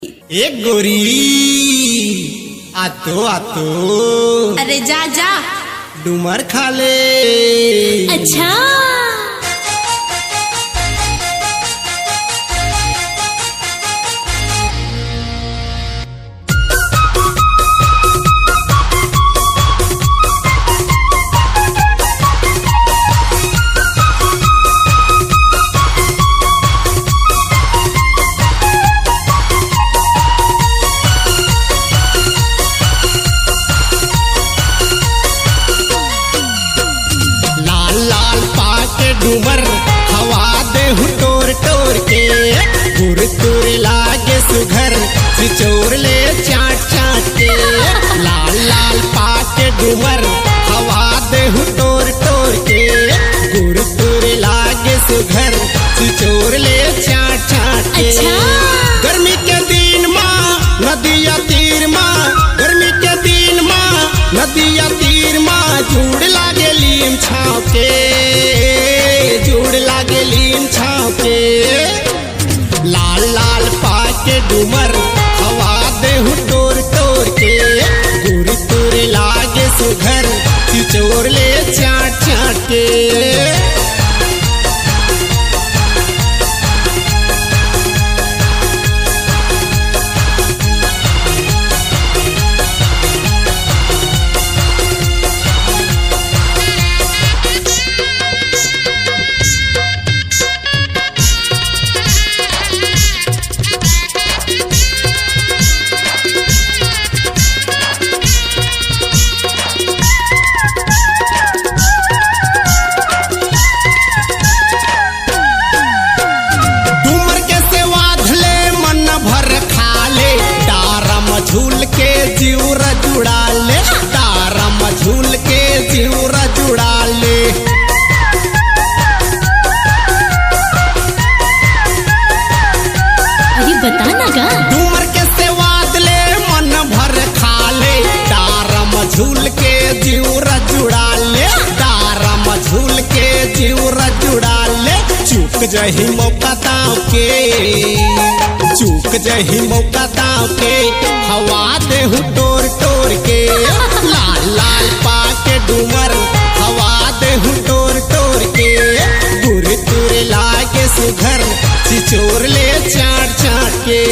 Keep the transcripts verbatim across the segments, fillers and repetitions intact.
एक गोरी, आतो आतो। अरे जा जा। डूमर खा ले। अच्छा। लाल लाल पाके डूमर, खवा देहूं टोर टोर के। गुर तुर लागे सुघर, चिचोर ले चाट चाट के। लाल लाल पाके डूमर, खवा देहूं टोर टोर के। गुर तुर लागे सुघर, चिचोर ले चाट चाट के। अच्छा। गर्मी के दिन मा नदिया तीर मा, गर्मी के दिन मा नदिया तीर मा, जुड़ लागे लीम छाव के, जुड़ लागे लीम छाव के। लाल लाल पाके डूमर, खवा देहूं टोर टोर के। गुर तुर लागे सुघर, चिचोर ले चाट चाट के। डूमर के सेवाद ले मन भर खा ले, डारा म झूल के जिउरा जुड़ा ले, डारा म झूल के जिउरा जुड़ा ले। अरे बता ना गा। डूमर के सेवाद ले मन भर खा ले, डारा म झूल के जिउरा जुड़ा ले, डारा म झूल के जिउरा जुड़ा ले। चूक जही मौका दाव के, चूक जही मौका दाव के, खवा देहूं टोर टोर के। लाल लाल पाके डूमर, खवा देहूं टोर टोर के। गुर तुर लागे सुघर, चिचोर ले चाट चाट के।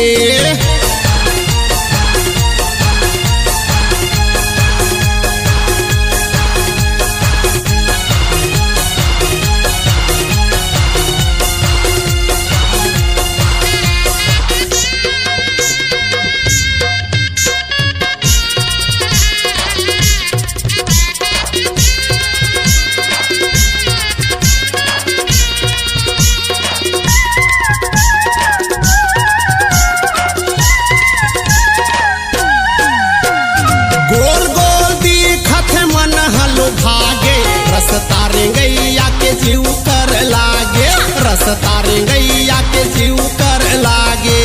गोल गोल दिखत हे मन ह लुभागे, रसता रेंगइया के जीव कर लागे, रसता रेंगइया के जीव कर लागे।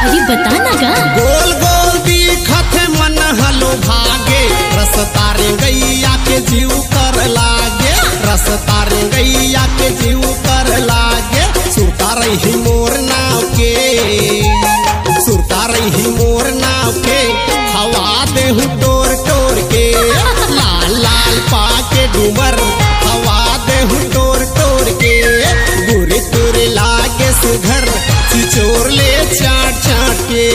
अरे बता ना गा। गोल गोल दिखत हे मन ह लुभागे, रसता रेंगइया के जीव कर लागे, रसता रेंगइया के जीव कर लागे। सुरता रही मोर नाव के, सुरता रही मोर नाव के, खवा देहूं टोर टोर के। लाल लाल पाके डूमर, खवा देहूं टोर टोर के। गुर तुर लागे सुघर, चिचोर ले चाट चाट के।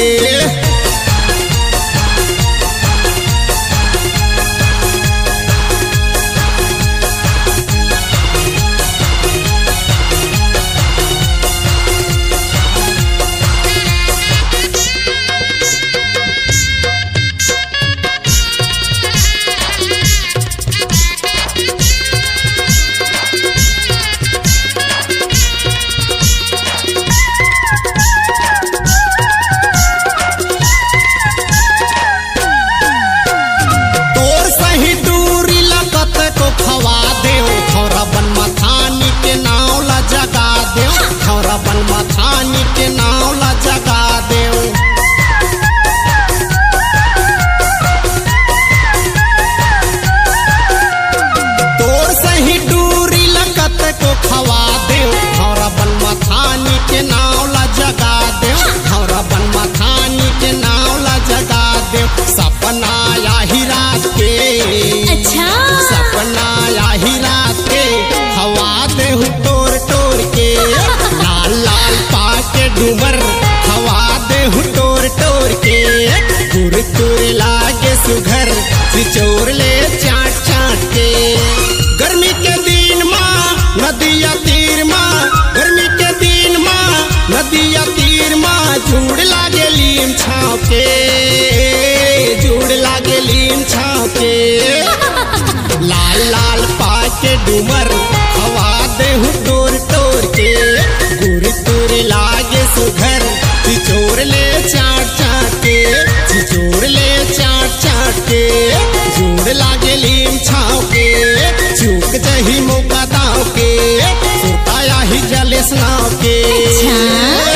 तोर ले चाट चाट के। गर्मी के दिन मा नदिया तीर मा, गर्मी के दिन मा नदिया तीर मा जुड़ लागे लीम छाव के, जुड़ लागे लीम छाव के। लाल लाल पाके डूमर खवा देहूँ तोर तोर के। गुर तुर लागे सुघर चिचोर ले चाट चाट के, चिचोर ले चाट चाट के। जुड़ लागे लीम छाव के, चूक जही मौका दाव के। सुरता आही जलेस नाव के। अच्छा।